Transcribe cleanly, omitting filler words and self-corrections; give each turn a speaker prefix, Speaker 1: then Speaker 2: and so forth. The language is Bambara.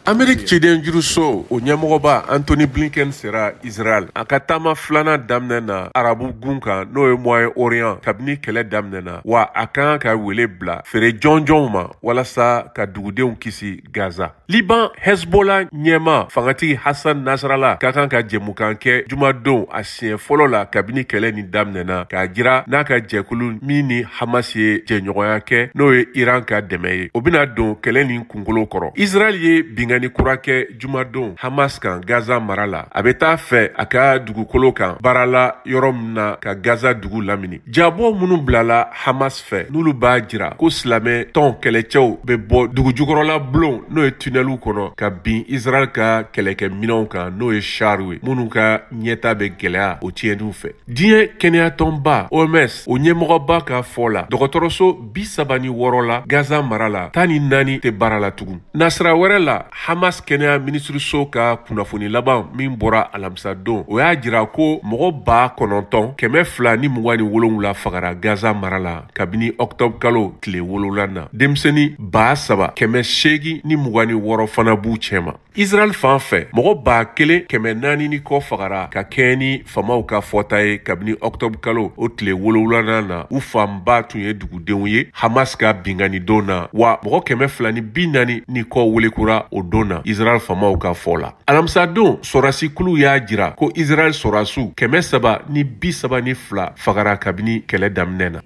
Speaker 1: Ameriki cidenjuruso o ɲɛmɔgɔba Antony Blinken sera Israel a ka taama filanan daminɛ na arabu gun kan, n'o ye Moyen Orient, kabini kɛlɛ daminɛ na, wa a ka kan ka wele bila feere jɔnjɔnw ma walasa ka dugudenw kisi Gaza. Liban Hezbollah ɲɛma fangatigi Hassan Nasrallah ka kan ka jɛmukan kɛ jumadon a siɲɛ fɔlɔ la kabini kɛlɛ nin daminɛna, k'a jira n'a ka jɛkulu min ni Hamas ye jɛɲɔgɔnya kɛ, n'o ye Iran ka dɛmɛ ye, o bɛna don kɛlɛ nin kunkolo kɔrɔ. Israel ye binkanni kura kɛ jumadon Hamas kan Gaza mara la. A bɛ taa fɛ a ka dugukolo kan baarala yɔrɔ min na ka Gaza dugu lamini. Jabɔ minnu bilala Hamas fɛ, n'olu b'a jira ko silamɛ tɔn kɛlɛcɛw bɛ bɔ dugujukɔrɔla bulon, n'o ye tunneliw kɔnɔ, ka bin Israel ka kɛlɛkɛminɛnw kan, n'o ye chariw ye minnu ka ɲɛta bɛ gɛlɛya o tiɲɛniw fɛ. Diɲɛ kɛnɛyatɔnba OMS o ɲɛmɔgɔba ka fɔ la, dɔgɔtɔrɔso 36 la Gaza mara la, 14 tɛ baara la tugun. Nasira wɛrɛ la, Hamas kɛnɛya minisiriso ka kunnafoni laban min bɔra alamisa don, o y'a jira ko mɔgɔ 9227 fagara Gaza mara la kabini ɔkutɔburu kalo tile 7 na. Denmisɛnnin 3826 fana b'u cɛma. Israel fan fɛ, mɔgɔ 1400 ni kɔ fagara ka kɛɲɛ ni faamaw ka fɔta ye kabini ɔkutɔburu kalo o tile 7 na. U fanba tun ye dugudenw ye Hamas ka binkanni don na, wa mɔgɔ 240 ni kɔ welekura o don na, Israel faamaw ka fɔ la. Alamisadon, sɔrɔdasikulu y'a jira ko Israel sɔrɔdasiw 332 fagara kabini kɛlɛ daminɛ na.